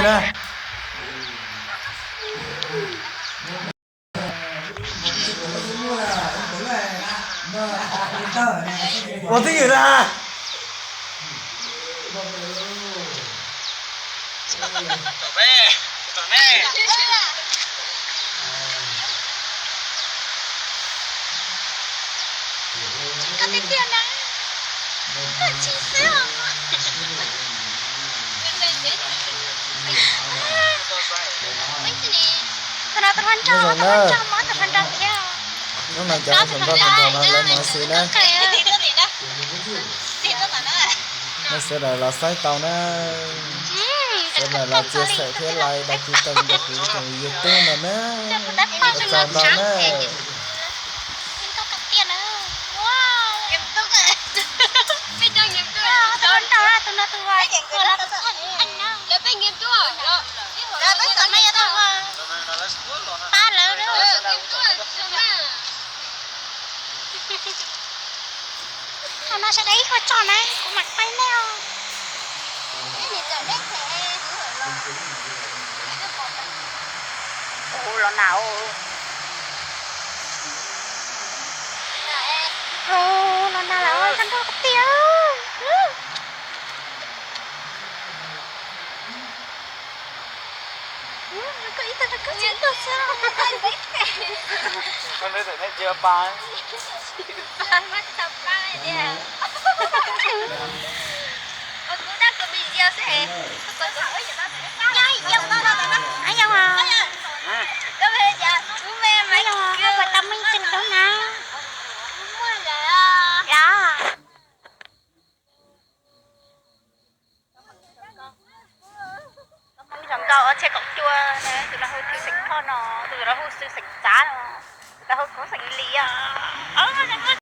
na. Ua twj ywm na. Koj tiag tiag na. Koj tsis xwb os. Tus no tus hluas nraug, tus hluas nraug mob, tus hluas nraug thiab. Hnub no cov hluas nkauj hluas nraug no lawv mus xwb na. Nej sawv daws los saib tau na. Sawv daws los txia xam thiab like đăng ký kênh rau kuv tus YouTube no na. Ua tsaug ntau na. Thaum no sawv daws ib qho tso na, kuv mam qhia nej os. Ua los na, los na lawm, koj nrog kuv tiag. Koj ib tug rau koj tsis tuaj xwb. Tus no hu Thwj Kaum Cuaj no, tus no hu Xwm Kaum Txav no, tus no hu Koob Xeem Lis os.